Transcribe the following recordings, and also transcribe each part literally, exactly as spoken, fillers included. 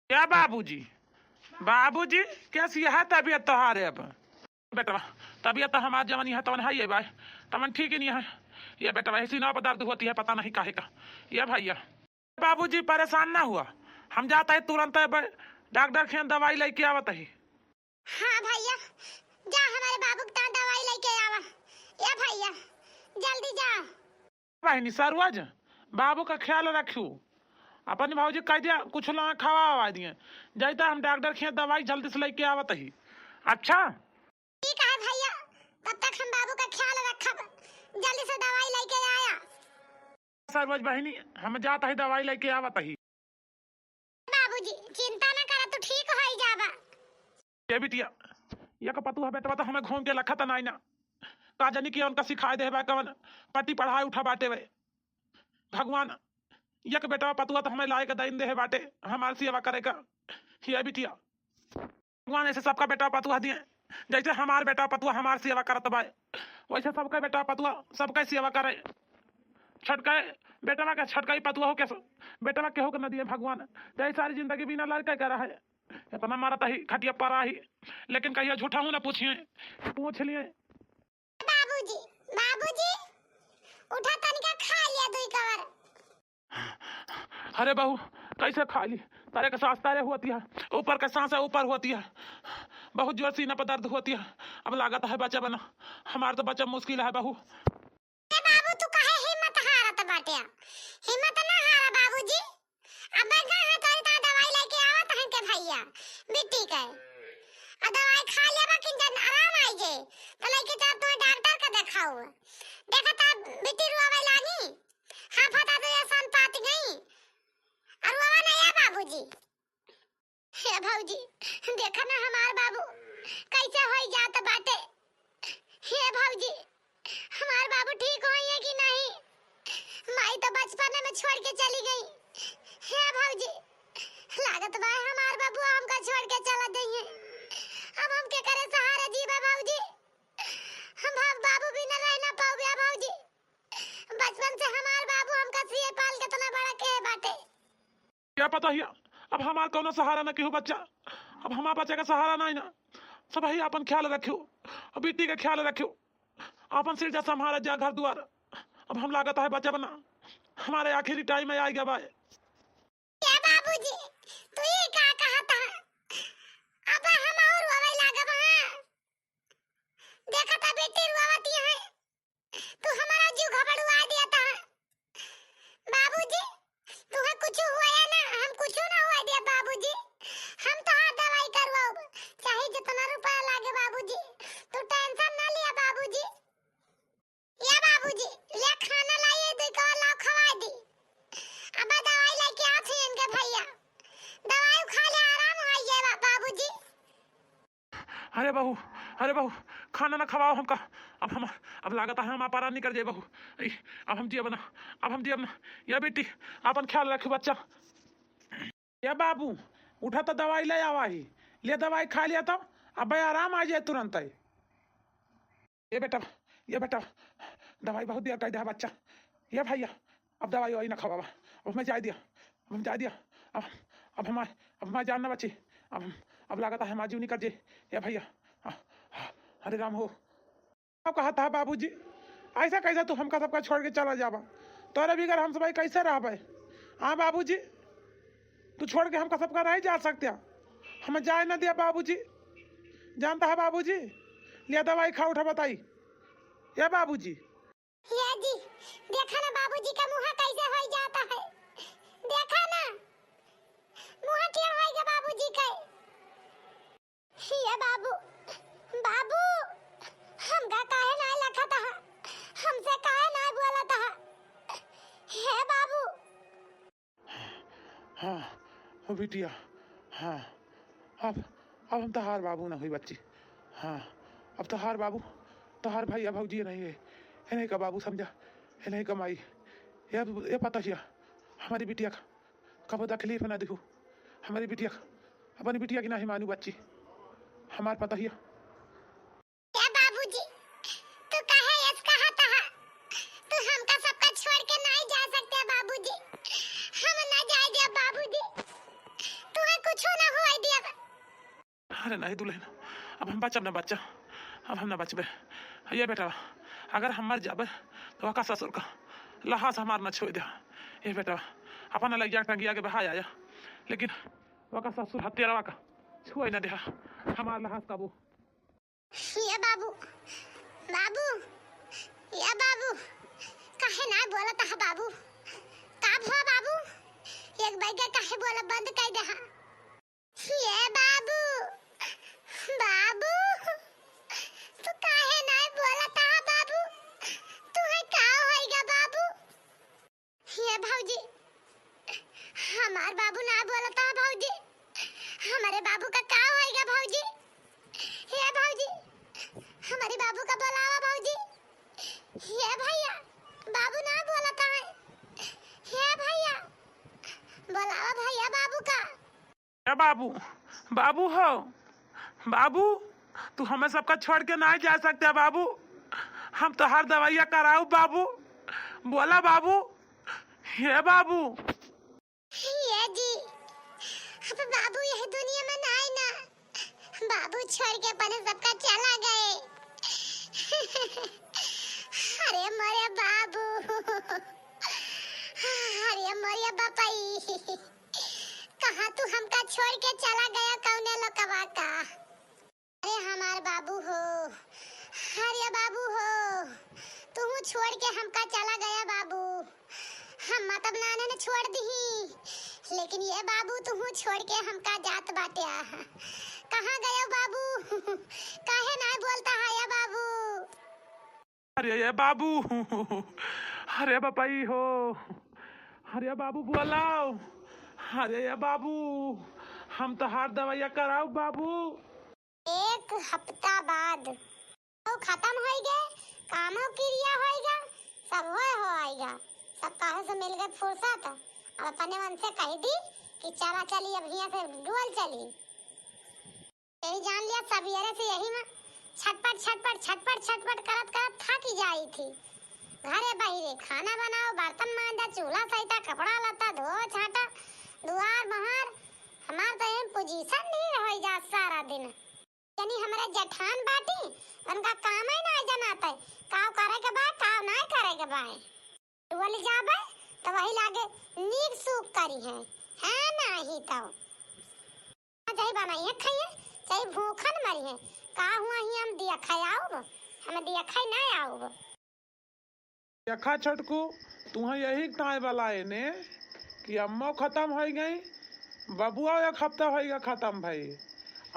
या बाबूजी, बाबूजी, कैसी है तबीयत तोहारे अब? बेटवा, तबीयत तो हमार जवन है तवन है ये भाई, तवन ठीक ही नहीं है। ये बेटवा, ऐसी नाव पर दर्द होती है, पता नहीं काहे का। ये भैया, बाबूजी परेशान ना हुआ, हम जाता है तुरंत है ब-, डॉक्टर खें दवाई लेके आवत ही। हाँ भैया, जा हमारे बाबू के तान दवाई लेके आवा। या भैया, जल्दी जा। बहिनी सरोज, बाबू का ख्याल रखियो। अपन भौजी कह दिया कुछ लोग खवा आवा दिए, जैता हम डॉक्टर खें दवाई जल्दी से लेके आवत ही। अच्छा ठीक है भैया, तब तक हम बाबू का ख्याल रखब, जल्दी से दवाई लेके आया। सरोज बहिनी, हम जात ही दवाई लेके आवत ही। बाबूजी, चिंता न करा, तू ठीक होई जाबा। ए बिटिया, एक पतुआ बेटवा तो हमें घूम के लखत नाई ना। का जानी कि उनका सिखाए देहे बा कवन पट्टी पढ़ाए उठा बाटे वे। भगवान, एक बेटवा पतुआ तो हमें लाए के दइन देहे बाटे हमार सेवा करे का। ए बिटिया, भगवान ऐसे सबका बेटा पतुआ दिए, जैसे हमार बेटा पतुआ हमार सेवा करत बा, वैसे सबका बेटा पतुआ सबका सेवा करे। छटकाए बेटवा के, छटकाई पतुआ हो के बेटवा केहू के न दिए भगवान, चाहे सारी जिंदगी बिना लड़के का रहे। इतना मारत ही खटिया पर ही, लेकिन कहिया झूठा हूँ ना पूछिए, पूछ लिए। बाबूजी, बाबूजी, उठा तनिका खा लिया दुई कवर। अरे बहू, कैसे खा ली? तारे के सांस तारे होती है, ऊपर के सांस है ऊपर होती है, बहुत जोर सीना पर दर्द होती है। अब लागत है बच्चा बना, हमार तो बच्चा मुश्किल है बहू। ए बाबू, तू काहे हिम्मत हारत बाटे? हिम्मत ना हारा बाबूजी। अब बैठा है तोरी ता दवाई लेके आवत हैं के भैया, बिट्टी के। आ दवाई खा लेबा कि जन आराम आई जे, तो लेके जा तो डॉक्टर के देखाओ। देखा ता बिट्टी रुआवे लागी, हाँ फता तो ये सन पाती गई। अरुआ ना या बाबूजी। हे भौजी, देखा ना हमार बाबू कैसे होई जात बाटे। हे भौजी, हमार बाबू ठीक होई है कि नहीं? माई तो बचपने में छोड़ के चली गई। हे भौजी, लागत बा हमार बाबू हमका छोड़ के चला गई है। अब हम के करे सहारे जीबे भौजी? हम अब बाबू बिना रह ना पाउबे भौजी। बचपन से हमार बाबू हमका सिए पाल के इतना बड़ा के बाटे। क्या पता हिया, अब हमार कौनो सहारा न केहू बच्चा, अब हमार बच्चा का सहारा नहीं ना। सब ही आपन ख्याल रखियो, अब बिट्टी का ख्याल रखियो, आपन सिर जा संभारा जा घर दुआर। अब हम लागत है बच्चा बना, हमारे आखिरी टाइम में आ गया बा। ए बाबूजी, तू ई का कहत ह? अब हम और रोवे लागब, हाँ? देखत ह बेटी रोवत है, तू हमारा जीव घबड़ुआ दिया था। बाबूजी, तुहे कुछ हुआ है ना, हम कुछ ना हुआ दिया बाबूजी। हम तोहार दवाई करवाओ, चाहे जितना रुपया लागे बाबूजी, तू टेंशन ना लिया बाबूजी। या बाबूजी, ले खाना लाइए, दुई कवर लाओ, खवाए दी। अब दवाई लेके आत है इनके भैया, दवाई खा ले, आराम हो जाए बा-, बाबूजी। अरे बहू, अरे बहू, खाना ना खवाओ हमका। अब हम, अब लागत है हमार परान निकल जाए बहू। ई, अब हम जियब ना, अब हम जियब ना। या बेटी, आपन ख्याल रखियो बच्चा। या बाबू, उठा तो दवाई ले आवा ही, ले दवाई खा लिया तो अब आराम आ जाए तुरंत है। ये बेटा, ये बेटा, दवाई बहुत देर कर दे बच्चा। ये भैया, अब दवाई ववाई ना खवावा, अब हमें जाए दिया, अब हम जाए दिया, अब, अब हमार, अब हमार जान ना बची, अब हम, अब लागत है हमार जीव निकल जे। ये भैया, आ, आ, अरे राम हो। अब कहत है बाबूजी, ऐसा कैसे तू हमका सबका छोड़ के चला जाबा? तोरे बिगर हम सब कैसे रहबे? हाँ बाबूजी, तू छोड़ के हमका सबका नहीं जा सकते। हमें जाए ना दिया बाबूजी, जानता है बाबूजी। लिया दवाई खा, उठा बताई। ए बाबूजी। ये जी, देखा ना बाबूजी का मुँह कैसे हो जाता है, देखा ना मुँह क्या होएगा बाबूजी के। हे बाबू, बाबू, हमका काहे ना लखत ह? हमसे काहे ना बोलत ह? हे बाबू। हाँ, ओ बिटिया, हाँ, अब, अब हम तहार बाबू ना हुई बच्ची। हाँ, अब तहार बाबू, तहार भैया भौजी नहीं है, इन्हीं का बाबू समझा, इन्हीं का माई। ये, ये पता हिया, हमारी बिटिया का कबो तकलीफ ना दिहू। हमारी बिटिया, अपनी बिटिया की नाही मानू बच्ची, हमार पतोहिया। ए बाबूजी, तू काहे ऐस कहत ह? तू हमका सबका छोड़ के नाही जा सकते बाबूजी। हम ना जाए अरे नहीं दुलहिन, अब हम बचब ना बच्चा, अब हम ना बचबे। ये बेटवा, अगर हम मर जाबे तो ओका ससुर का लहास हमार ना छोड़ दे। ये बेटवा, अपना लगिया टंगिया के बहा आया, लेकिन ओका ससुर हत्यारवा का छुए ना देहा हमार लहास कबो। ये बाबू, बाबू, ये बाबू, काहे ना बोलत हा बाबू? का भवा बाबू? एक बैगे काहे बोला बंद कर देहा? ये बाबू, बाबू, तू काहे ना बोलत हा बाबू? तू है का होइगा बाबू? हे भौजी, हमार बाबू ना बोलत हा भौजी, हमरे बाबू का का होइगा भौजी? हे भौजी, हमरे बाबू का बोलावा भौजी। हे भैया, बाबू ना बोलत है। हे भैया, बोलावा भैया बाबू का। ए बाबू, बाबू हो, बाबू, तू हमें सबका छोड़ के नाहीं जा सकते बाबू। हम तोहार दवाइया कराउब बाबू। बोला बाबू, हे बाबू। ये जी, अब बाबू यह दुनिया में नाहीं ना। बाबू छोड़ के अपने सबका चला गए। अरे मोरे बाबू, अरे मोरे बापाई। कहाँ तू हमका छोड़ के चला गया, कौने लोकवा का? अरे हमार बाबू हो, अरे बाबू हो, तू छोड़ के हमका चला गया बाबू। हम मतलब नाने ने छोड़ दिही, लेकिन ये बाबू तू छोड़ के हमका जात बाट्या। कहाँ गयो बाबू? काहे ना बोलता है ये बाबू? अरे ये बाबू, अरे बापाई हो, अरे बाबू बोलाओ, अरे ये बाबू, हम तोहार दवाइया कराउब बाबू। एक हफ्ता बाद वो खत्म होइगे, कामो क्रिया होइगा, सब होए हो आइगा। सब काहे से मिल गए फुर्सत, अब अपने मन से कह दी कि चला चली, अब हियां से डुअल चली। यही जान लिया, सबेरे से यही में छटपट, छटपट, छटपट, छटपट करत, करत थक ही जाई थी। घरे बहिरे खाना बनाओ, बर्तन मांजा, चूल्हा सहिता, कपड़ा लत्ता धो, छाटा, दुआर बहार, हमार तो एम पोजीशन नहीं रह जा सारा दिन। यानी हमरे जेठान बाटी, उनका काम ही ना जनाते, काव करे के बा, काव ना करे के बा। डुअल जाबे, तो वही लागे नीक सूख करी है, है ना ही तो। चाहे बनाइए खाइए, चाहे भूखन मरी है, का हुआ ही हम दिया खाए आउब, हम दिया खाए ना आउब। देखा छोटकू, तुहें यही ताय बलाए ने कि अम्मा खत्म होइ गई, बबुआ एक हफ्ता होइगा खत्म भई,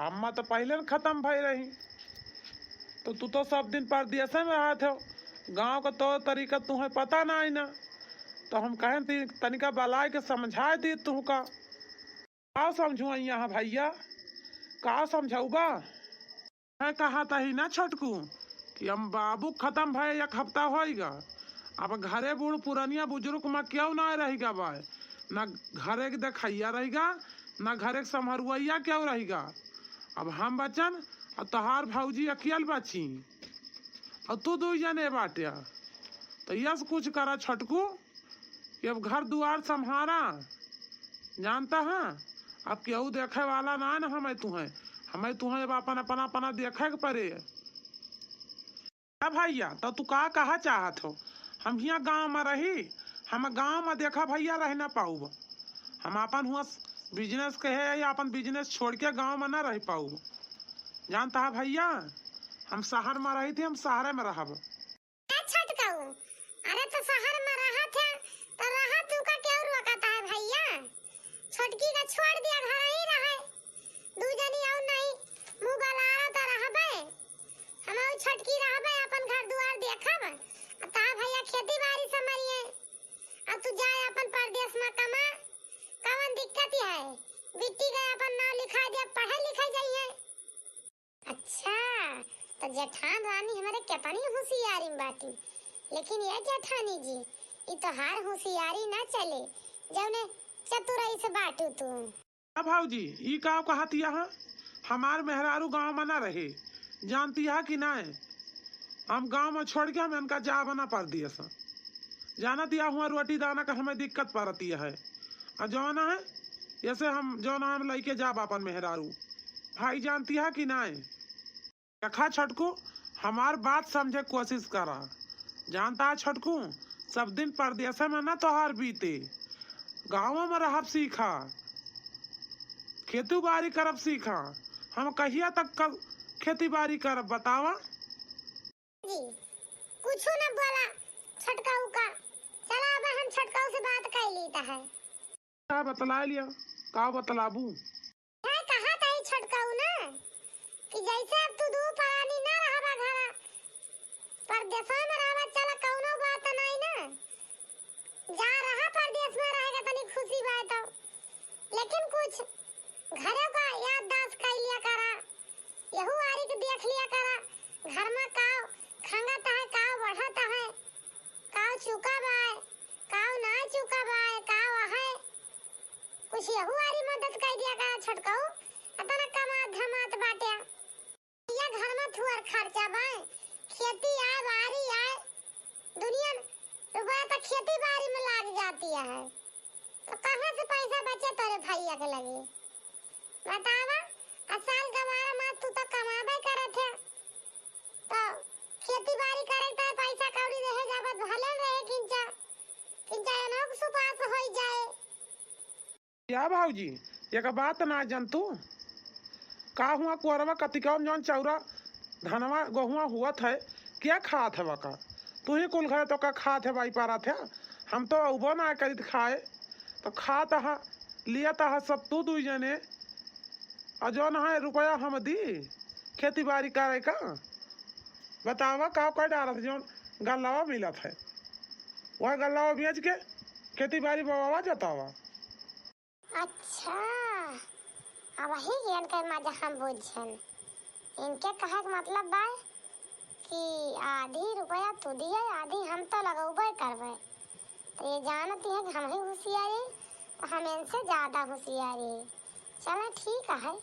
अम्मा तो पहिले न खत्म भई रही। तो तू तो सब दिन परदेसे में रहत हो, गाँव का तौर तरीका तुहें पता नाहीं ना। तो हम कहेन ती तनिका बलाए के समझाए दी तुहका। का समझुआ यहाँ भैया, का समझौबा? मैं कहा तही ना छोटकू कि हम बाबू खत्म भए एक हफ्ता होइगा। अब घरे बूढ़ पुरनिया बुजुर्ग मा केहू ना रहिगा बाय, ना घरे के देखैया रहिगा, ना घरे के सम्हरुवैया केहू रहिगा। अब हम बचन, अब तोहार भौजी अकेल बची, अब तू दुइ जने बाट्या। तो यस कुछ करा छोटकू, कि अब घर दुआर सम्हारा, जानता है, अब केहू देखे वाला ना न हमें तुहें, हमें तुहें अब अपन अपना अपना देखे के परे। अब भैया, तो तू का कहा चाहत हो? हम हियाँ गाँव में रही, हम गाँव में देखा भैया रह ना पाउब। हम अपन हुआ business के है या अपन business छोड़ के गाँव में ना रह पाउब। जानता है भैया, हम शहर में रही थी, हम शहरे में रहब। ए छोटकऊ, अरे तो शहर में रहत है, तो रहा तू का केहू रोकत है भैया? छोटकी का छोड़ दिया, घर ही रहे। दू जनी और नहीं, मुँह गलारो तो रहबे। हम और छोटकी रहबे, अपन घर दुआर देखब। आ ता भैया खेती बाड़ी से मरिए। अब तू जाए अपन परदेश में कमा, कवन दिक्कत है? बिट्टी गए अपन नाम लिखा दे, पढ़े लिखे जाइए। अच्छा, तो जेठान रानी हमरे केतनी होशियारी में बाटी। लेकिन ये जेठानी जी, ई तोहार होशियारी ना चले, जौने चतुराई से बाटू तू। अब भौजी, ई का कहत यहाँ? हमार मेहरारू गाँव में ना रहे, जानती है कि ना? हम गाँव में छोड़ के हम इनका जाब ना परदेस। जानत या हुआ रोटी दाना का हमें दिक्कत पड़ती है। आ जौन है, ऐसे हम जौन है, हम लइके जाब अपन मेहरारू। भाई जानती है कि नाहीं? देखा छोटकू, हमार बात समझे कोशिश करा। जानता है छोटकू, सब दिन परदेसे में ना तोहार बीते, गाँव में रहब सीखा, खेती बारी करब सीखा। हम कहिया तक क-, खेती बारी करब बतावा? जी, कुछ न बोला छोटकाऊ का। चला अब हम छोटकाऊ से बात कर लीता है। का बतला लिया, का बतलाबू? है कहा तही छोटकाऊ ना कि जैसे अब तू दू परानी ना रहबा घरा, परदेसवा में रहबा, चला कौनो बात नहीं ना, जा रहा परदेस में रहेगा तनी खुशी बाय तो, लेकिन कुछ घरे का याददाश्त कर लिया करा, यहू आरी के देख लिया करा, घर में काव खंगत है, काव बढ़त है, काव चुका बाय, काव ना चुका बाय, काव है, कुछ यहू आरी मदद कर दिया करा छोटकाऊ, अतना कमात धमात बाटे। या घर में थुअर खर्चा बाय, खेती आय, बारी आय, दुनिया रुपया तो खेती बारी में लाग जाती है, तो कहाँ से पैसा बचे तोरे भैया के लगी बतावा? आ साल गवार में तू तो कमाबे करत है, तो खेती बारी करे तो पैसा कौड़ी रहे जाबत भले रहे किंचा, किंचा अनोख सुपास होई जाए। या भौजी, एक बात ना जानतू? का हुआ कोरवा कतिकवा में जौन चौरा धनवा गोहुआ हुअत है, क्या खात है वका? तू ही कुल घरे तो का खात है बाई पारत है, हम तो अउबो ना करित खाए, तो खात हा, लियत हा सब तू दुई जने, और जौन है रुपया हम दी खेती बारी करे का? बतावा का कर डारत जौन गल्लावा मिलत है, वह गल्लावा बेच के खेती बारी बवावा जतावा। अच्छा, अब वही ज्ञान के मजा हम बुझन। इनके कहे के मतलब बा कि आधी रुपया तू दिए, आधी हम तो लगौबे करबे। तो ये जानती है कि हम ही होशियारी, तो हम इनसे ज्यादा होशियारी। चला ठीक है,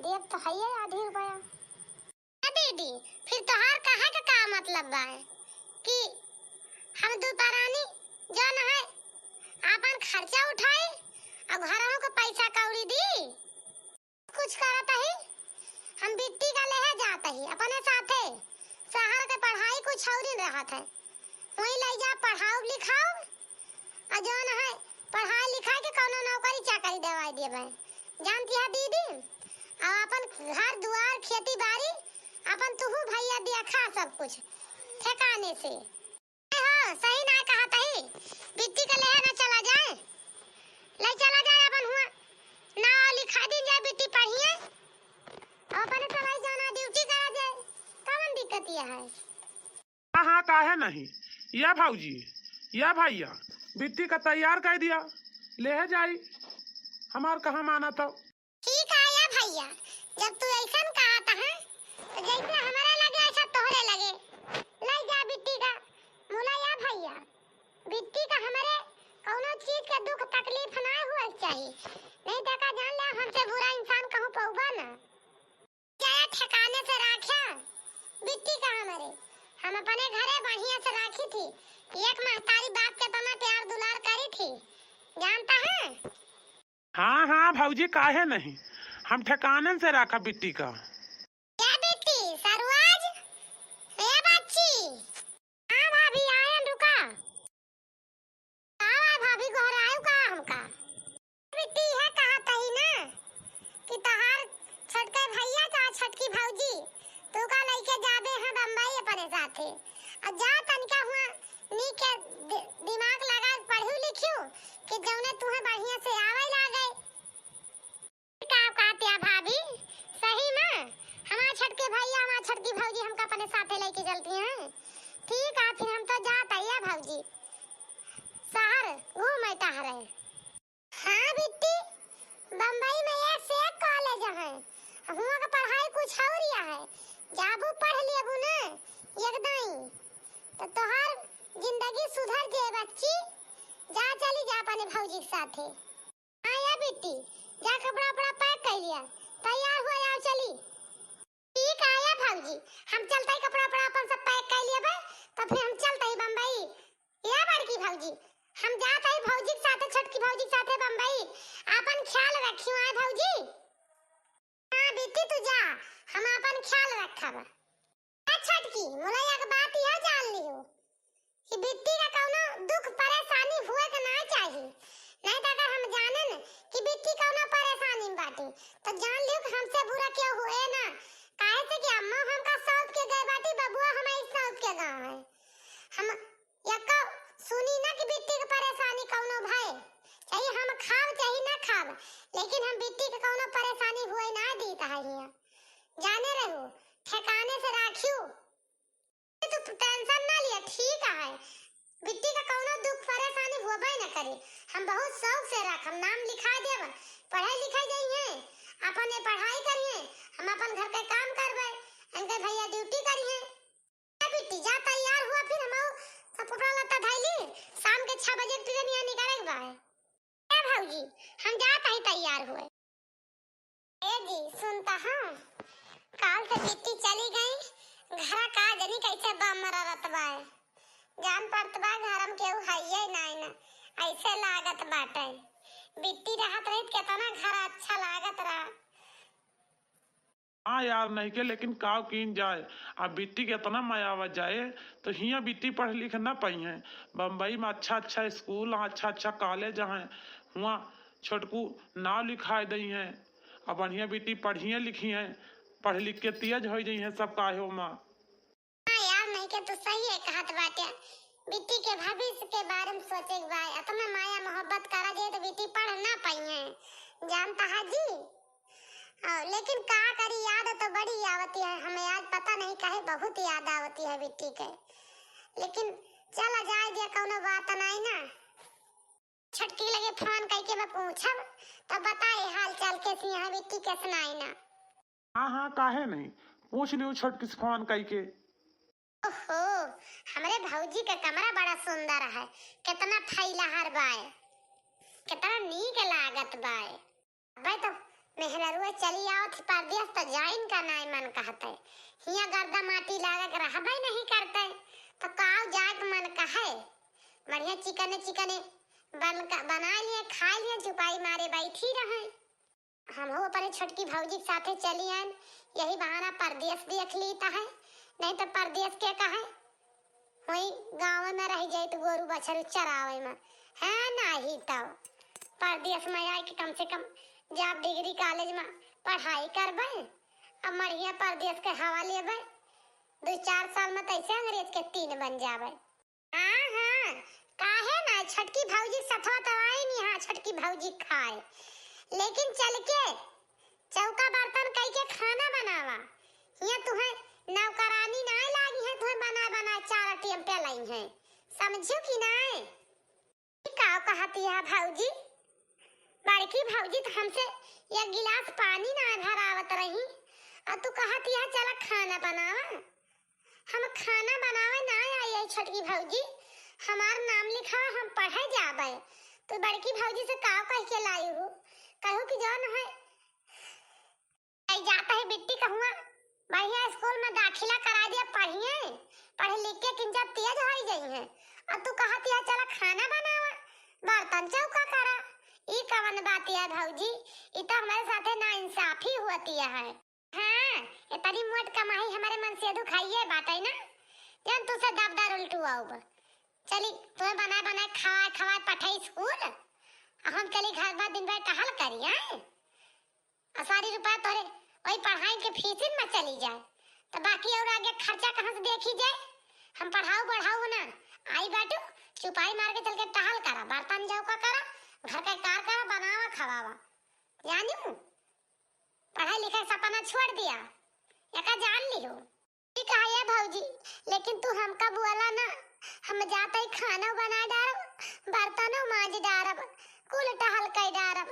देब तो है ये आधी रुपया। ए दीदी, फिर तोहार कहे के का मतलब बा कि हम दू परानी जौन है आपन खर्चा उठाई और घरहू के पैसा कौड़ी दी? कुछ करत ही, हम बिट्टी का लेहे जात ही अपने साथे। शहर के पढ़ाई कुछ औरी रहत है, वहीं ले जा पढ़ाऊ लिखाऊ। आ जौन है, पढ़ाई लिखाई के कौनो नौकरी चाकरी देवाई देबे। जानती है दीदी, अब अपन घर दुआर, खेती बारी, अपन तुहू भैया देखा सब कुछ ठेकाने से। हो, सही ना कहा तही, बिट्टी के लेहे ना चला जाए, ले चला जाए अपन हुआ, ना लिखा दिन जाए, बिट्टी पढ़िए, अब अपने पढ़ाई जाना, ड्यूटी करा जाए, कौन दिक्कत यह है? हाँ, हाँ, काहे नहीं? या भौजी, या भैया, बिट्टी का तैयार कर दिया, ले जाई, हमार कहाँ माना तो। ठीक है या भैया, जब तू ऐसन कहत है, तो जैसे हमारे लगे ऐसा तोहरे लगे। ले जा बिट्टी का, मुला या भैया, बिट्टी का हमारे कौनो चीज के दुख तकलीफ ना हुआ चाहिए, नहीं तो का जान ले हमसे बुरा इंसान कहूँ पौबा ना। जाया ठिकाने से राख्या बिट्टी का हमरे, हम अपने घरे बढ़िया से राखी थी। एक महतारी बाप के तना प्यार दुलार करी थी, जानता है? हाँ, हाँ भौजी, काहे नहीं, हम ठिकाने से राखा बिट्टी का। ए बिट्टी, सरुआज, ए बच्ची। हाँ भाभी, आयन रुका। का बा भाभी, गोहरायु का हमका? बिट्टी, इहे कहत ही ना कि तोहार छोटके भैया का छोटकी भौजी तू का लइके जाबे हैं बम्बई अपने साथे। आ जा तनिका हुआ नीक के दि-, दिमाग लगा पढ़ू लिखू कि जौने तुहे बढ़िया से आवे लागे। का कहतिया भाभी, सही में हमार छोटके भैया, हमार छोटकी भौजी हमका अपने साथे लइके चलती हैं। ठीक है, फिर हम तो जात है भौजी, शहर घूमे टहरे। हाँ बिट्टी, बम्बई में एक से एक कॉलेज है, हुआ का पढ़ाई कुछ और है, जाबू पढ़ लेबू ना एकदम, तो तोहार जिंदगी सुधर जाए बच्ची। जा चली जा अपने भौजी के साथे। हाँ या बिट्टी, जा कपड़ा उपड़ा पैक कर लिया, तैयार हुआ, आओ चली। ठीक है या भौजी, हम चलते ही कपड़ा उपड़ा अपन सब पैक कर लेबे, तो फिर हम चलते ही बम्बई। या बड़की भौजी, हम जात हई भौजी के साथे, छोटकी भौजी के साथे बम्बई। आपन ख्याल रखियो आए भौजी। हाँ बिट्टी, हम आपन ख्याल रखब। ए छोटकी, मुलैया के बात इहो जान लिहो कि बिट्टी का कौनो दुख परेशानी हुए के ना चाही। नहीं तो अगर हम जाने न कि बिट्टी कौनो परेशानी में बाटी, तो जान लिहो कि हमसे बुरा केहू हुए ना। काहे से कि अम्मा हमका सौंप के गए बाटी, बबुआ हमारी सौंप के गए हैं। हम यक्को सुनी ना कि बिट्टी के परेशानी कौनो भय, चाहे हम खाब चाहे ना खाब, लेकिन हम बिट्टी के कौनो परेशानी हुए ना दीत है हियां। जाने रहू, ठिकाने से राखियो। तू tension ना लिया, ठीक है। बिट्टी का कौनो दुख परेशानी होबे न करी। हम बहुत शौक से रखम, नाम लिखा देब, पढ़े लिखे जाइए, अपन ये पढ़ाई करिए, हम अपन घर के काम करबे, इनके भैया duty करिए। ए बिट्टी, जा तैयार हुआ, फिर हम सब कपड़ा लत्ता धैली, शाम के छह बजे के train यहाँ निकले के बा। ए भौजी, हम जात हई तैयार हुए। ए जी, सुन त हाँ, काल से बिट्टी चली गई, घरा का जनी कैसे बम मरत बाए। जान पड़त बा घर में केहू हइये नाई ना, ऐसे लागत बाटे। बिट्टी रहत रही त केतना घर अच्छा लागत रहा। हाँ यार, नहीं के लेकिन काव कीन जाए। आ बिट्टी के इतना मया आवा जाए, तो हियाँ बिट्टी पढ़ लिख ना पाई हैं। बम्बई में अच्छा अच्छा स्कूल, अच्छा अच्छा कॉलेज हैं, हुआँ छोटकू नाव लिखाए दई हैं। अब बढ़िया बिट्टी पढ़िए लिखी हैं, पढ़ लिख के तेज हो जाई हैं सब काहे ओमा। हाँ यार, नहीं के तू सही है कहत बाटे। बिट्टी के भविष्य के बारे में सोचे के बा, इतना माया मोहब्बत करा जाए तो बिट्टी पढ़ ना पाई है, जानता है जी। और लेकिन का करी, याद तो बड़ी आवती है हमें, आज पता नहीं काहे बहुत याद आवती है बिट्टी के, लेकिन चला जाए दिया, कौनो बात नहीं ना। छोटकी लगे फोन करके मैं पूछब, तब बताए हाल चाल कैसी है बिट्टी, कैसे नहीं ना। हाँ हाँ, काहे नहीं, पूछ लियो छोटकी से फोन करके। ओहो, हमरे भौजी का कमरा बड़ा सुंदर है, कितना फैलहर बाय, कितना नीक लागत बाय। अबे तो मेहररुआ चली आवत ही परदेस, तो जाइन का नाय मन कहते, हियाँ गर्दा माटी लागे के रहबे नहीं करते, तो काव जाए के मन कहे। बढ़िया चिकने चिकने बन का, बना लिए, खा लिए, चुपाई मारे बैठी रहे। हमहू अपने छोटकी भौजी के साथे चली आएन, यही बहाना परदेस देख लीत है, नहीं तो परदेस के कहे, वही गाँव में रह जाइत गोरू बछरू चरावे में, है नाही तो परदेस में आए के कम से कम जाब डिग्री कॉलेज में पढ़ाई करबे, अब मढ़िया परदेस के हवा लेबे, दो चार साल में तैसे अंग्रेज के तीन बन जाबे। हाँ, हाँ, काहे ना, छोटकी भौजी के सथवा तो आई नहीं, हाँ, छोटकी भौजी खाए, लेकिन चल के चौका बर्तन कई के खाना बनावा। हियाँ तुहे नौकरानी ना लागी है, तुहे बना बना चार टेम पे लाई है, समझू कि नाय? ई का कहती है भौजी? बड़की भौजी तो हमसे एक गिलास पानी ना भरावत रही, और तू कहती है चला खाना बनावा। हम खाना बनावे ना आई है छोटकी भौजी, हमार नाम लिखावा, हम पढ़े जाबे। तू बड़की भौजी से का कह के लाई हो? कहू कि जौन है, आई जात है बिट्टी कहूँगा, बढ़िया स्कूल में दाखिला करा दिया, पढ़िए, पढ़ लिख के किंचा तेज हो जाई है। और तू कहती है चला खाना बनावा, बर्तन चौका करा, ई कवन बात है भौजी? ई तो हमारे साथे नाइंसाफी होती है। हाँ, इतनी मोट कमाई हमारे मन से दुखाइए बाटे ना, जन तुसे दबदर उल्टू आउब। चली, तुम्हें बनाए बनाए खवाए खवाए पठाई स्कूल, आ हम चली घर भर दिन भर टहल करी, हैं? आ सारी रुपया तोरे वही पढ़ाई के फीसिन में चली जाए, तो बाकी और आगे खर्चा कहाँ से देखी जाए? हम पढ़ाऊ बढ़ाऊ ना, आई बाटू, चुपाई मार के चल के टहल करा, बर्तन चौका करा, घर का कार करा, बनावा खवावा, जानी हूँ। पढ़ाई लिखाई सपना छोड़ दिया, एका जान लिहो। ठीक है ये भौजी, लेकिन तू हमका बोला ना, हम जाते ही खाना बना डारब, बर्तनों मांज डारब, कुल टहल कर डारब,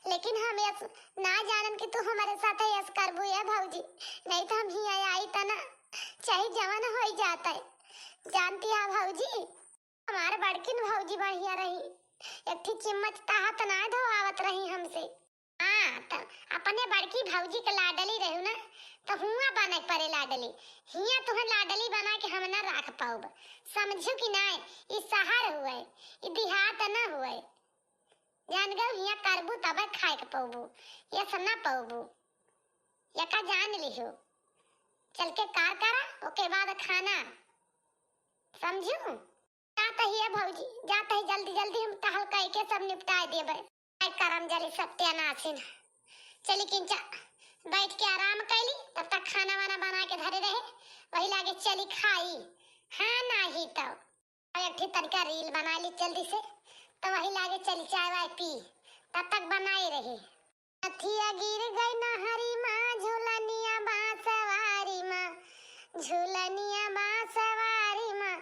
लेकिन हम यस ना जानन कि तू हमारे साथ यस करबू ये भौजी, नहीं तो हम ही आई तना चाहे जवन हो जाते। जानती है भौजी, हमार बड़किन भौजी बढ़िया रही, एक ठी चिम्मच तहत ना धोआवत रही हमसे। हाँ, त अपने बड़की भौजी के लाडली रहू ना, त हुआं बने के परे लाडली। हियां तुहें लाडली बना के हम ना राख पाउब, समझू कि नाय? ई शहर हुए, ई देहात ना हुए। जान गऊ, हियां करबू तबे खाए के पौबू, ये सब ना पौबू। यका जान लिहो। चल के कार करा, ओके बाद खाना, समझू? जात ही है भौजी, जात ही, जल्दी जल्दी हम टहल कई के सब निपटाए देबे। आई करम जली सत्यानाशिन। चली किंचा, बैठ के आराम कैली, तब तक खाना वाना बना के धरे रहे, वही लागे चली खाई। हाँ, नाही तो। अब एक ठे तनिका reel बना ली जल्दी से, तो वही लागे चली चाय वाय पी, तब तक बनाए रही। नथिया गिर गई नहरी माँ, झुलनिया बाँसवारी माँ, झुलनिया बाँसवारी माँ,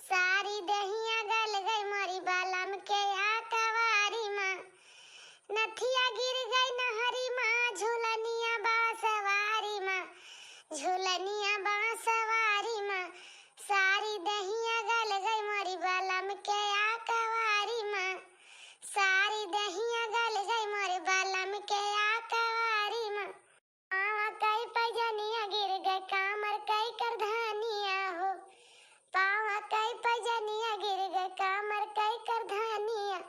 सारी दहिया गल गई मोरी बलम के आकवारी माँ। नथिया गिर गई नहरी माँ, झुलनिया बाँसवारी माँ, झुलनिया बाँसवारी माँ, सारी दहिया गल गई मोरी बलम के आकवारी माँ, सारी दहिया गल गई मोरे बलम के आकवारी माँ। पावा कई पैजनिया गिर गए कामर कई करधनिया हो, पावा कई पैजनिया गिर गए कामर कई करधनिया,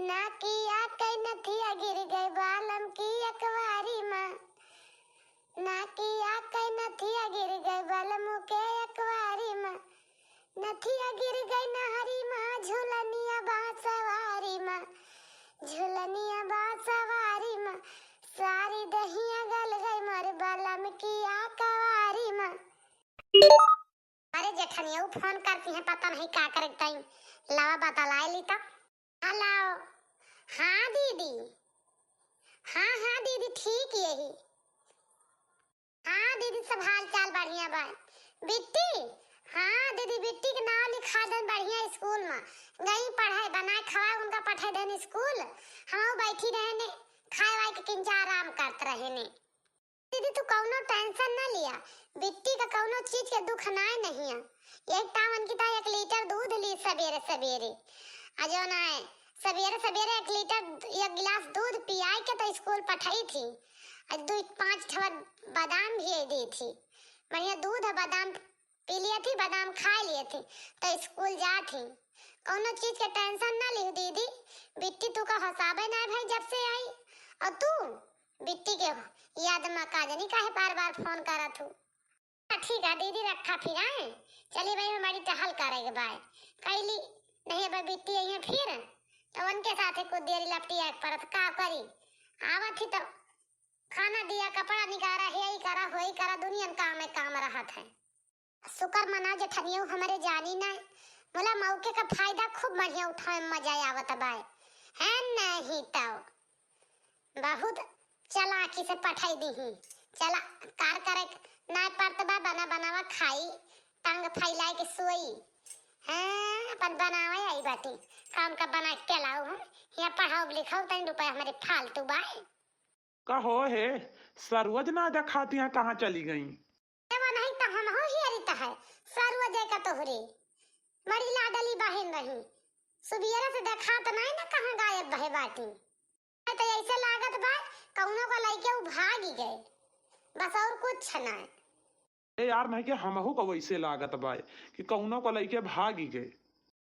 नाकिया कई नथिया गिर गए बलम की अकवारी माँ, नाकिया कई नथिया गिर गए बलम के अकवारी माँ। नथिया गिर गई नहरी माँ, झुलनिया बाँसवारी माँ, झुलनिया बाँसवारी माँ, सारी दहिया गल गई मोर बलम की आकवारी माँ। अरे जेठनिया, उ फोन करती हैं, पता नहीं का करे टाइम। लावा बतलाए ली तो। हेलो। हाँ दीदी। हाँ, हाँ दीदी, ठीक यही। हाँ दीदी, सब हाल चाल बढ़िया बा। बिट्टी, हाँ दीदी, बिट्टी के नाव लिखा देन बढ़िया स्कूल में। गई पढ़ाई, बनाए खवाए उनका पठाए देन स्कूल। हम बैठी रहे ने, खाए वाए के किंचा आराम करत रहे ने। दीदी, तू कौनो tension ना लिया, बिट्टी का कौनो चीज के दुख नाय नहीं है। एक टावन की ता एक लीटर दूध ली सबेरे सबेरे। आ जो ना है, सबेरे सबेरे एक लीटर, एक गिलास दूध पियाई के तो स्कूल पठाई थी। आ दो पाँच ठवर बादाम भी दी थी। बढ़िया दूध है, बादाम पी लिए थी, बादाम खाए लिए थी, तो स्कूल जा थी। कौनो चीज के tension ना लिहू दीदी। बिट्टी तू का हसाबे ना भाई जब से आई। और तू बिट्टी के याद में का जानी काहे बार बार फोन करत हूँ। हाँ, ठीक है दीदी, रखा फिर, आए। चली भाई, हमारी टहल करे के बाय। कैली, नहीं अब बिट्टी आई है फिर, तो उनके साथे कुछ देर लपटी आए परत का करी। आवत ही तो खाना दिया, कपड़ा निकारा, हे ई करा, हो ई करा, दुनियन काम में काम रहत है। शुक्र मना जेठनियो हमरे जानी ना, बोला मौके का फायदा खूब बढ़िया उठावे, मजा आवत बाय। है नहीं तो बहुत चालाकी से पठाई दीही। चला, कार करे ना पड़त बा, बना बनावा खाई, टांग फैलाए के सोई। हाँ, अपन बनावे आई बाटी, काम का बना के लाऊ हम, यहाँ पढ़ाओ लिखाओ, तनी रुपया हमारे फालतू बाय। कहो हे, सरुआ ज ना देखाती हैं, कहाँ चली गई? ए, वो नहीं तो हम हो ही अरित है, सरुआ जे का तोहरे बड़ी लाडली बहन रही, सुबियरा से देखात नहीं ना कहाँ गायब भए बाटी। तो ऐसे लागत बा कौनो को लइके उ भागी गए, बस और कुछ ना। ए यार, नहीं के हमहू को वैसे लागत बा कि कौनो को लइके भागी गए।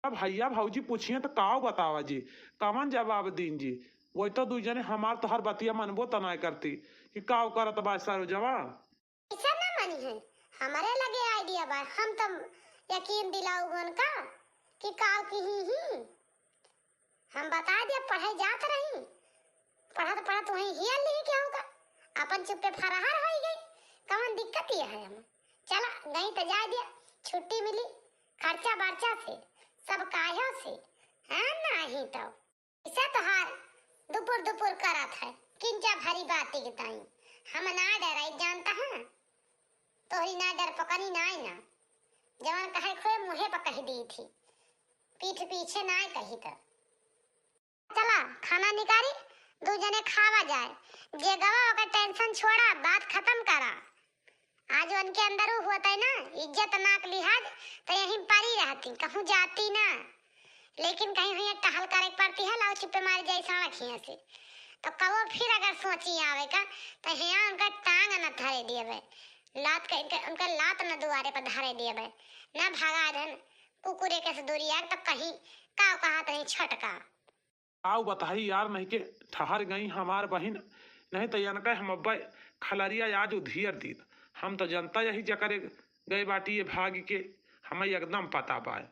अब भैया भौजी पूछिए तो काव बतावा जी, कवन जवाब दीन जी? वही तो दुई जने हमार तोहार बतिया मनबो त नाय करती कि काव करत बा सरुजवा। ऐसा ना मनी है, हमारे लगे idea बा, हम तो यकीन दिलाऊ उनका कि काव की ही ही। हम बता दिया, पढ़ाई जात रही, पढ़त पढ़त वहीं हियल ली क्या होगा, अपन चुप्पे फराहर हो गई। कवन दिक्कत ये है हमें? चला गई तो जा दिया, छुट्टी मिली, खर्चा बर्चा से, सब कायो से, है नहीं तो। इसे तोहार दुपुर दुपुर करत है, किंचा भारी बात के ताई। हम ना डराई जानता है, तोहरी ना डर पकड़ी ना ना, जवन कहे खोए मुँहे पर कह दी थी, पीठ पीछे ना कही तो। चला खाना निकारी, दू जने खावा जाए, जे गवा ओकर tension छोड़ा, बात खत्म करा। आज उनके अंदर उ होत है ना, इज्जत नाक लिहाज, तो यहीं परी रहती, कहूँ जाती ना। लेकिन कहीं हुई टहल करे के पड़ती है, लाओ चुप्पे मारी जाए साँड़ खिया से। तो कबो फिर अगर सोची आवे का, तो हिया उनका टांग न धरे दिए बे, लात के, के, उनका लात न दुआरे पर धरे दिए बे, न भगा देन कुकुरे के से दूरिया, तो कहीं का कहा तहीं छटका। आउ बताई यार, नहीं के ठहर गई हमार बहिन, नहीं तो इनका हम अब्बे खलरिया आज उधियर दिन। हम तो जनता यही जकरे गए बाटी ये भाग के, हमें एकदम पता बाय।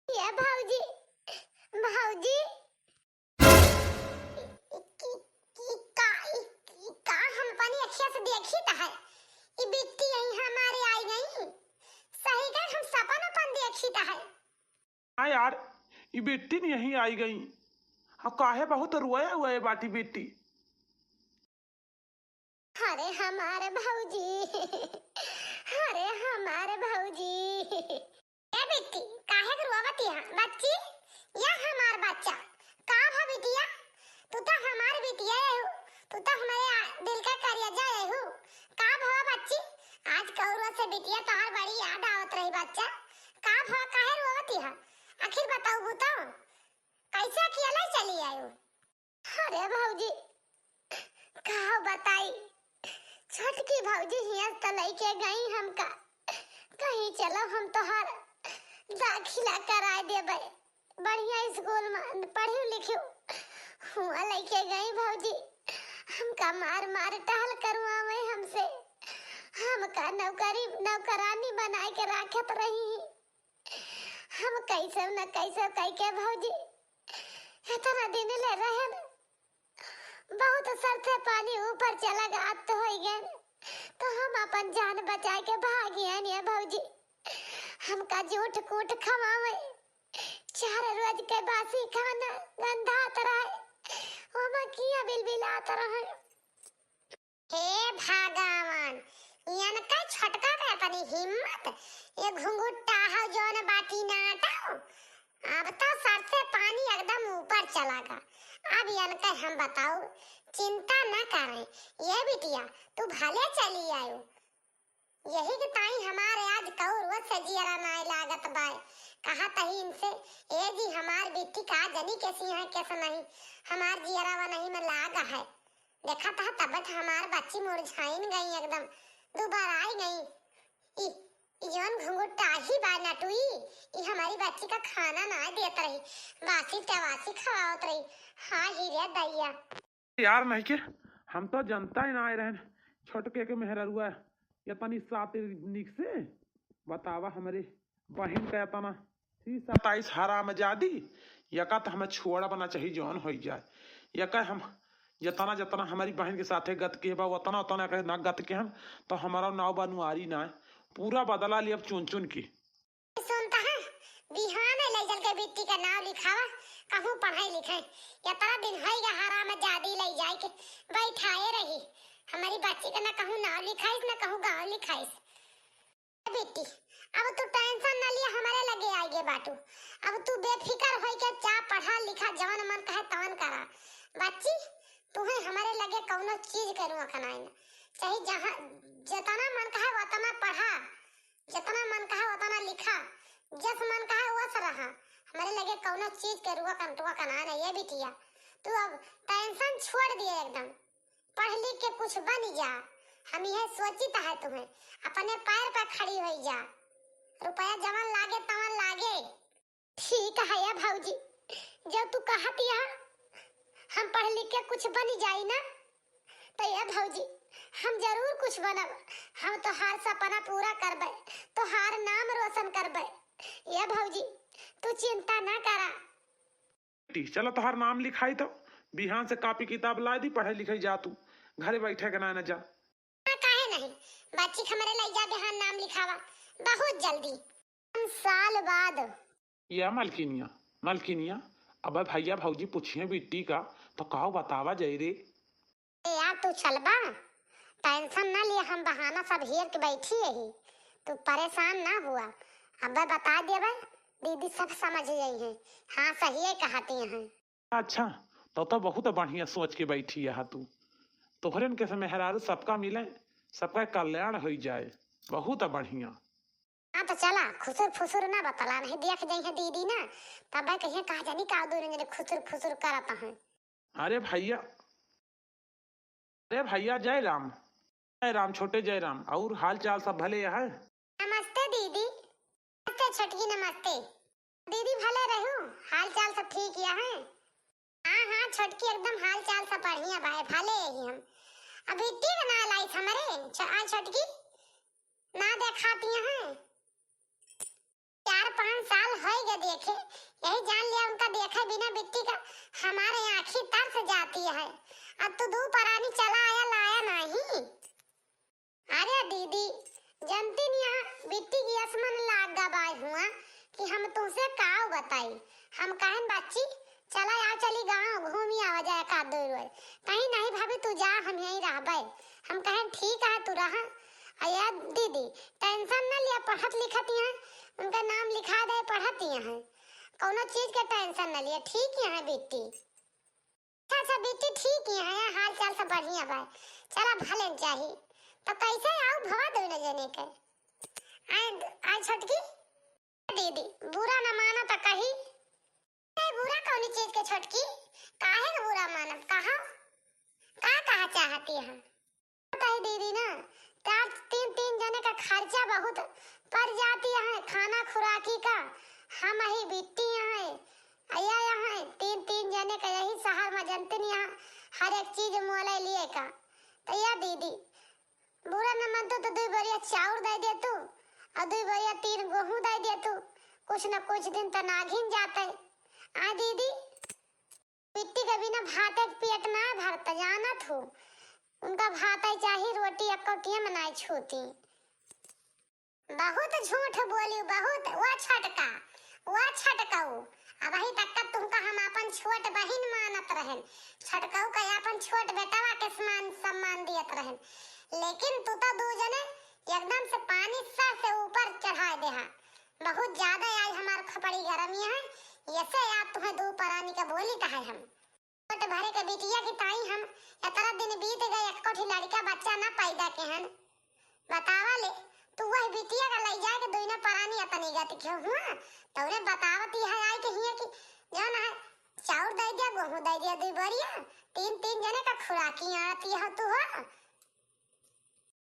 ये भौजी, भौजी, ई, ई, ई का, ई, ई का हम अपनी अखिया से देखी त है? ई बिट्टी यही हमारे आई गई। सही का हम सपन अपन देखी त है। हाँ यार, ई बिट्टी न यही आई गई। हाँ, काहे बहुत रोए हुए बाटी बिट्टी। अरे हमार भौजी, अरे हमार भौजी। ए बिट्टी, काहे के रोवत हया बच्ची? या हमार बच्चा, का भा बिटिया? तू तो हमार बिटिया है हो, तू तो हमारे आ-, दिल का करेजा है हो। का भवा बच्ची, आज कौरवा से बिटिया तोहार बड़ी याद आवत रही बच्चा। का भवा, काहे रोवत हया? आखिर बताऊ तो, कैसे अकेले चली आयु? अरे भौजी, का बताई, छोटकी भौजी हियाँ त लइके गई हमका, कहीं चलो हम तोहार दाखिला कराए देबे बढ़िया स्कूल में, पढ़ियो लिखियो। हुआँ लइके गई भौजी, हमका मार मार टहल करवावे हमसे, हमका नौकरी नौकरानी बनाए के राखत रही। हम कैसे न कैसे कह के भौजी इतना दिन ले रहे न, बहुत सर से पानी ऊपर चला गा, आत होई गए न, तो हम अपन जान बचाए के भागी आनी है भौजी। हमका जूठ कूट खवावे, चार रोज के बासी खाना गंधात रहे, ओमा किया बिलबिलात रहे। हे भगवान, इनका छोटका के इतनी हिम्मत, ये घुंघुट्टा हो जौन बाटी नाटो। अब तो सर से पानी एकदम ऊपर चला गा। अब इनका हम बताओ, चिंता न करें। ये बिटिया, तू भले चली आयो। यही के ताई हमारे आज कौरवा से जियरा नाय लागत बाय। कहा तही इनसे, ए जी हमार बिट्टी का जनी कैसी है, कैसे नहीं, हमार जियरा वा नहीं में लाग है। देखा था तब हमार बच्ची मुरझाइन गई एकदम, दुबराई गई। ई, ई जौन घुंघुट्टा ही बा नटुई, ई हमारी बच्ची का खाना ना देत रही, बासी तवासी खवावत रही। हाँ ही रे दैया। यार नहीं के, हम तो जनता ही ना आए रहन, छोटके के मेहररुआ इतनी सातिर निक से बतावा हमरे बहिन का इतना तीस सताईस हरामजादी, यका त हमें छोड़ब ना चाही जौन होई जाए। यका हम जतना जतना हमारी बहिन के साथे गत के बा, उतना उतना के ना गत के हम, तो हमारा नाव बनुआरी ना है। पूरा बदला लियब चुन चुन के। सुनता है, बिहान ले चल के बिट्टी का नाव लिखावा, कहूँ पढ़ाई लिखाई। यतना दिन होई गा हरामजादी ले जाए के बैठाए रही। हमारी बच्ची का ना कहूँ नाव लिखाइस, ना कहूँ गाँव लिखाइस। बिट्टी, अब तू tension न लिया, हमारे लगे आइगे बाटू। अब तू बेफिकर होई के जा, पढ़ा लिखा, जवन मन कहे तवन करा। बच्ची, तुहे हमारे लगे कौनो चीज के रुआ कनाई न। चाहे जहाँ, जतना मन कहे वतना पढ़ा, जतना मन कहे वतना लिखा, जस मन कहे वस रहा। हमारे लगे कौनो चीज के रुआ कंटुआ कनाई न। ये बिटिया, तू अब tension छोड़ दिए एकदम। पढ़ लिख के कुछ बन जा, हम यह सोचित है तुम्हें, अपने पैर पर खड़ी होई जा, रुपया जवन लागे तवन लागे। ठीक है या भौजी, जब तू कहत या हम पढ़ लिख के कुछ बन जाई ना, तो या भौजी हम जरूर कुछ बनब, हम तोहार सपना पूरा करबे, तोहार नाम रोशन करबे। या भौजी तू चिंता ना करा। बेटी, चला तोहार नाम लिखाई तो बिहान से कापी किताब ला दी, पढ़े लिखे जा तू, घरे बैठे के ना, ना जा। हाँ, काहे नहीं, बच्ची के हमरे लई जा बिहान नाम लिखावा, बहुत जल्दी। पाँच साल बाद। या मलकिनिया, मलकिनिया, अब भैया भौजी पूछिए बिट्टी का, तो कहो बतावा जाई रे। ए यार, तू चलबा? Tension ना लिया, हम बहाना सब हेर के बैठी यही। तू परेशान ना हुआ, अबे बता देबे, दीदी सब समझ जाई है। हाँ, सही है कहती हैं। अच्छा, तो, तो बहुत बढ़िया सोच के बैठी है तू। तोहरन के से मेहरारू सबका मिले, सबका कल्याण होई जाए, बहुत बढ़िया। हाँ, तो चला, खुसुर फुसुर ना बतला, नहीं देख जाई है दीदी ना, तब भाई कहिए कहा जानी का दो जने खुसुर फुसुर करत हैं। अरे भैया, अरे भैया, जय राम। जय राम छोटे, जय राम। और हाल चाल सब भले है? नमस्ते दीदी। नमस्ते छोटकी, नमस्ते। दीदी भले रहू, हाल चाल सब ठीक या है? हाँ, हाँ छोटकी, एकदम हाल चाल सब बढ़िया बा, भले यही हम। अभी तीन ना लाइस हमरे, छ-, आ छोटकी ना देखाती हैं। चार पाँच साल होइगे देखे, यही जान लिया उनका देखे बिना बिट्टी का हमारे आँखी तरस जाती है। अब तू दू परानी चला आया, लाया नहीं। अरे दीदी, जनती नहीं है, बिट्टी की असमन लाग गबाय हुआ कि हम तुमसे काव बताई। हम कहन बच्ची, चला यार, चली गाँव घूमी आवा जाए का दो रोज। कहीं नहीं भाभी, तू जा, हम यहीं रहबे। हम कहन ठीक है, तू रहा। अया दीदी, tension न लिया, पढ़त लिखत यहाँ, उनका नाम लिखा दे, पढ़त यहाँ, कौनो चीज के tension न लिया, ठीक यहाँ बिट्टी। अच्छा, अच्छा, बिट्टी ठीक ही है, हाल चाल सब बढ़िया बा। चला भले चाही। तो कैसे आऊ भवा दोनों जने के? आए, आए छोटकी? दीदी, बुरा न माना तो कही। ए, बुरा कौनी चीज के छोटकी? काहे के बुरा मानब? कहा? का कहा चाहती है? बताई दीदी ना, चार, तीन, तीन जने का खर्चा बहुत पड़ जाती है, खाना खुराकी का। हम ही बिट्टी हैं, अया यहाँ तीन, तीन जने का यही शहर में जनते नहीं है, हर एक चीज मोले लिए का। तो या दीदी, बुरा न मानतू तो दुई बोरिया चाउर दे दे तू, और दुई बोरिया तीन गेहूं दे दे तू, कुछ न कुछ दिन तो नाघिन जाते। आ दीदी, बिट्टी के बिना भाते के पेट ना भरत, जानत हो। उनका भाते चाही, रोटी एक कोटिया में नाई छूती। बहुत झूठ बोली, बहुत। वो छटका, वो छटकऊ, अबही तक का तुमका हम अपन छोट बहिन मानत रहन, छटकऊ का अपन छोट बेटवा के समान सम्मान दियत रहन, लेकिन तू तो दू जने एकदम से पानी सर से ऊपर चढ़ा देहा। बहुत ज्यादा आई हमार खोपड़ी गरमी है, ऐसे आप तुम्हें दू परानी का बोली कहे हम। पेट भरे के बिटिया की ताई हम इतना दिन बीत गए, एको ठी लड़का बच्चा ना पैदा के हन। बतावा ले, तू वह बिटिया का लई जाए के दोनों परानी अतनी गति के हुआ, तौरे बतावती है आई के हिया कि जौन है, चाउर दे दिया, गेहूं दे दिया, दुई बोरिया, तीन, तीन जने का खुराकी आती हो तू हो।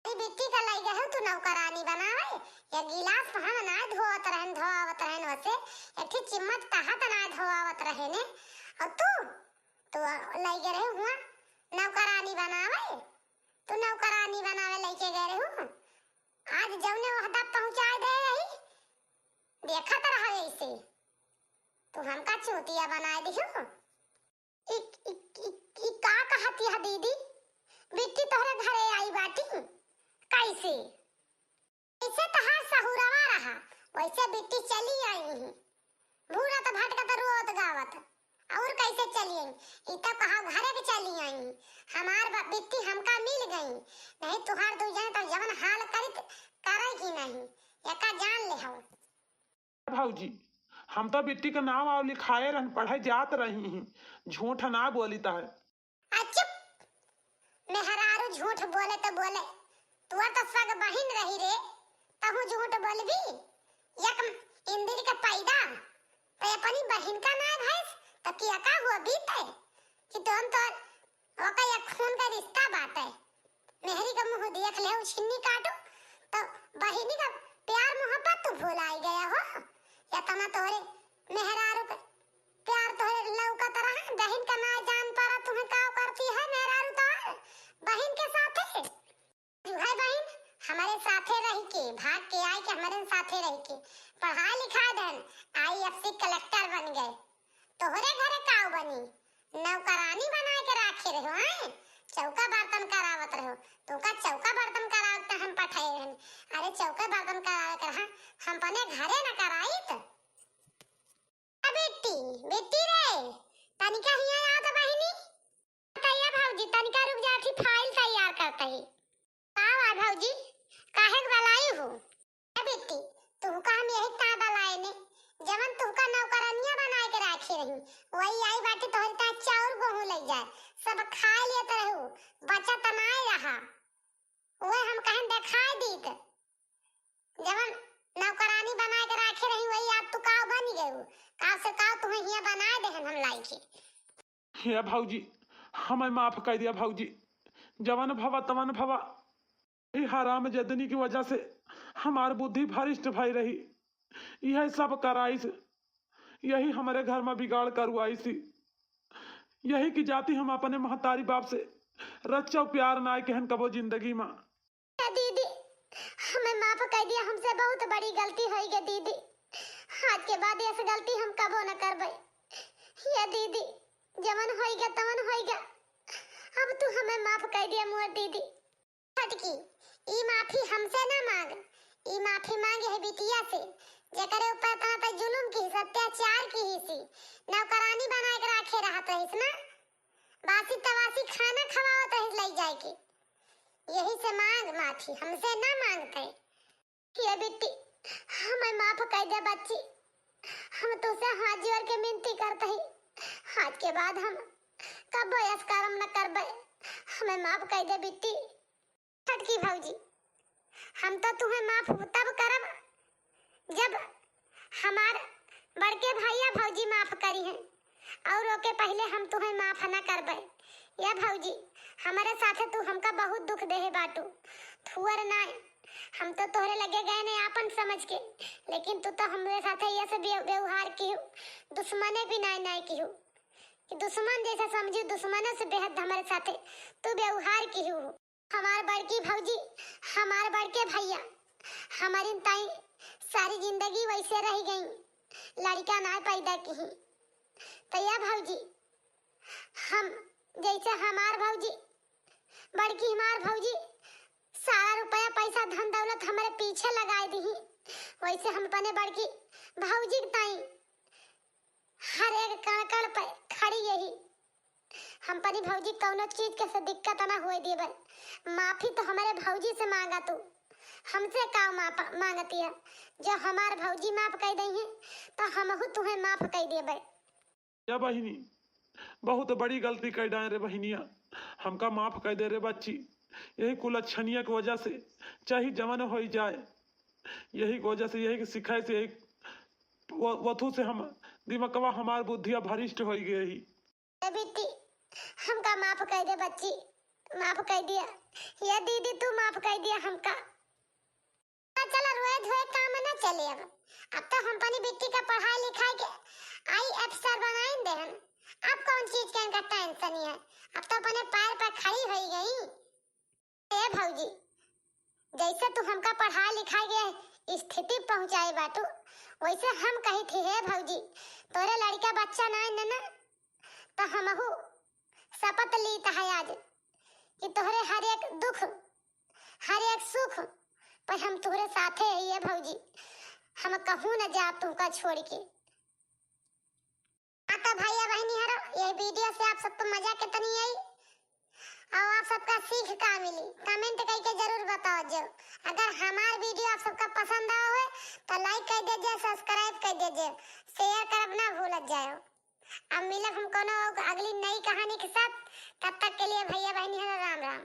अरे बिट्टी का लई गए हो तू नौकरानी बनावे, या गिलास हम ना धोवत रहन, धोआवत रहन, वसे एक ठी चिम्मच तहत ना धोआवत रहे ने, और तू, तू लई गए रहे हुआ नौकरानी बनावे, तू नौकरानी बनावे लइके गए रहे हूँ। आज जौने ओहदा पहुँचाए दे रही, देखत रहा ऐसे, तू हमका चूतिया बनाए दिहू। ई, ई, ई, ई का कहती है दीदी? बिट्टी तोहरे घरे आई बाटी? कैसे? कैसे तहार सहुरवा रहा, वैसे बिट्टी चली आई ही। भूरत भटकत रोत गावत। और कैसे चली आई? ई तो कहा घरे के चली आई। हमार ब-, बिट्टी हमका मिल गई। नहीं तुहार दू जने तो जवन हाल करित करे की नहीं। एका जान ले हो। भौजी, हम तो बिट्टी के नाम आव लिखाए रहन, पढ़े जात रही ही, झूठ ना बोली तह। आ चुप! मेहरारू झूठ बोले तो बोले, तुअर तो सग बहिन रही रे, तहू झूठ बोलबी? एक इंदिर के पैदा, तो अपनी बहिन का नाय भैंस, तो किया का हुआ बीते? कि तुम तो ओका एक खून का रिश्ता बाटे। मेहरी का मुँह देख ले, उ छिन्नी काटू, तो बहिनी का प्यार मोहब्बत तू भुलाई गया हो। या तना तोहरे मेहरारू के प्यार तोहरे लौकत रहा, बहिन का ना जान पारा, तुम्हें का करती है मेहरारू तोहर बहिन के साथे? जो है बहिन, हमारे साथे रही के, भाग के आए के हमारे साथे रही के, पढ़ाई लिखाई देन, IAS collector बन गए। तोहरे घरे काऊ बनी? नौकरानी बनाए के राखे रहो, हैं? चौका बर्तन करावत रहो। तोका चौका बर्तन करावत हम पठाए रहन। अरे चौका बर्तन करावे के रहा, हम अपने घरे न कराइत। आ बिट्टी, बिट्टी रे, तनिका हिया आ तो बहिनी। तैया भौजी, तनिका रुक जा, अथी file तैयार करत ही। का बा भौजी, काहे के बलाई हो? ए बिट्टी, तुहका हम यही ता बलाए ने, जवन तुहका नौकरनिया बनाए के राखे रही, वही आई बाटी तोहरी ता चाउर गेहूं ले जाए, सब खा लेत रहू, बचत नाय रहा। उहे हम कहन देखाए दीत, जवन नौकरानी बनाए के राखे रही, वही आप तू काव बन गयू, काव से काव तुम्हें हिया बनाए देहन हम लाई के। हे भौजी, हमें माफ कर दिया भौजी, जवन भवा तवन भवा। ई हराम जदनी की वजह से हमार बुद्धि भ्रष्ट भई रही। यह सब कराइस, यही हमरे घर में बिगाड़ करवाइस। यही की जाति हम अपने महतारी बाप से रच्चौ प्यार नाय केहन कबो जिंदगी मा। ए दीदी, हमें माफ कइ दिया, हमसे बहुत बड़ी गलती होइ गई दीदी। आज के बाद ऐसी गलती हम कबो न करबे। ए दीदी, जवन होइ गया तवन होइ गया, अब तू हमें माफ कइ दिया मोर दीदी। छोटकी, ई माफी हमसे ना मांग, ई माफी मांग है बिटिया से, जेकरे ऊपर इतना तक जुलुम किहिस, अत्याचार किहिस, नौकरानी बनाए के राखे रहत रहिस ना, बासी तवासी खाना खवावत रहिस लई जाए के। यही से मांग माफी, हमसे ना मांगते। ए बिट्टी, हमें माफ कइ दे बच्ची, हम तुसे हाथ जोड़ के मिनती करत ही, आज के बाद हम कबो ऐस करम न करबे, हमें माफ कइ दे बिट्टी। छोटकी भौजी, हम तो तुहें माफ तब करब जब हमार बड़के भैया भौजी माफ करिहैं, और ओके पहिले हम तुहें माफ ना करबे। ए भौजी, हमरे साथे तू हमका बहुत दुख देहे बाटू। थुअर नाय, हम तो तोहरे लगे गए नहीं आपन समझ के, लेकिन तू तो हमरे साथे ऐसे व्य-, व्यवहार किहू, दुश्मने भी नाय नाय किहू, कि दुश्मन जैसा समझू, दुश्मनों से बेहद हमरे साथे तू व्यवहार किहू। हमार बड़की भौजी, हमार बड़के भैया, हमारिन ताई सारी जिंदगी वैसे रह गई, लड़का ना पैदा किही। तो ए भौजी, हम जैसे हमार भौजी, बड़की हमार भौजी सारा रुपया पैसा धन दौलत हमरे पीछे लगाए दिही, वैसे हम अपने बड़की भौजी के ताई हर एक कण कण पे खड़ी यही। हम अपनी भौजी कौनो चीज के से दिक्कत ना होए देबे। माफी तो हमारे भौजी से मांगा तू, हमसे का माफ मांगती है? जो हमार भौजी माफ कइ दइहैं तो हमहू तुहें माफ कइ देबे। ए बहिनी, बहुत बड़ी गलती कइ डाए रे बहिनिया, हमका माफ कइ दे रे बच्ची। यही कुलच्छनिया के वजह से चाहे जवन होइ जाए, यही के वजह से, यही के सिखाए से, यही व-, वथु से हम दिमकवा हमार बुद्धिया भ्रष्ट होइ गई ही। ए बिट्टी, हमका माफ कइ दे बच्ची, माफ कइ दिया। ए दीदी, तू माफ कइ दिया हमका। चला, रोए धोए काम न चले अब। अब तो हम अपनी बिट्टी का पढ़ाई लिखाई के आई अफसर बनाइन देहन। अब कौन चीज के इनका टेंशन ही है, अब तो अपने पैर पर खड़ी होइ गई। ए भौजी, जैसे तू हमका पढ़ाई लिखाई के स्थिति पहुँचाए बाटू, वैसे हम कही थी, हे भौजी, तोरे लड़का बच्चा नाय न, न, तो हमहू शपथ लीत है आज कि तोहरे हर एक दुख, हर एक सुख पर हम तोहरे साथे है, ए भौजी, हम कहूँ न जा तुमका छोड़ के। हाँ तो भैया बहिनी हरो, ये वीडियो से आप सबको मजा कितनी आई और आप सबका सीख का मिली, कमेंट करके जरूर बताओ जो। अगर हमार वीडियो आप सबका पसंद आवा होए तो लाइक कइ दीजिए, सब्सक्राइब कइ दीजिए, शेयर करब ना भूलत जाओ। अब मिलब हम कोनो अगली नई कहानी के साथ, तब तक के लिए भैया बहिनी हरो राम राम।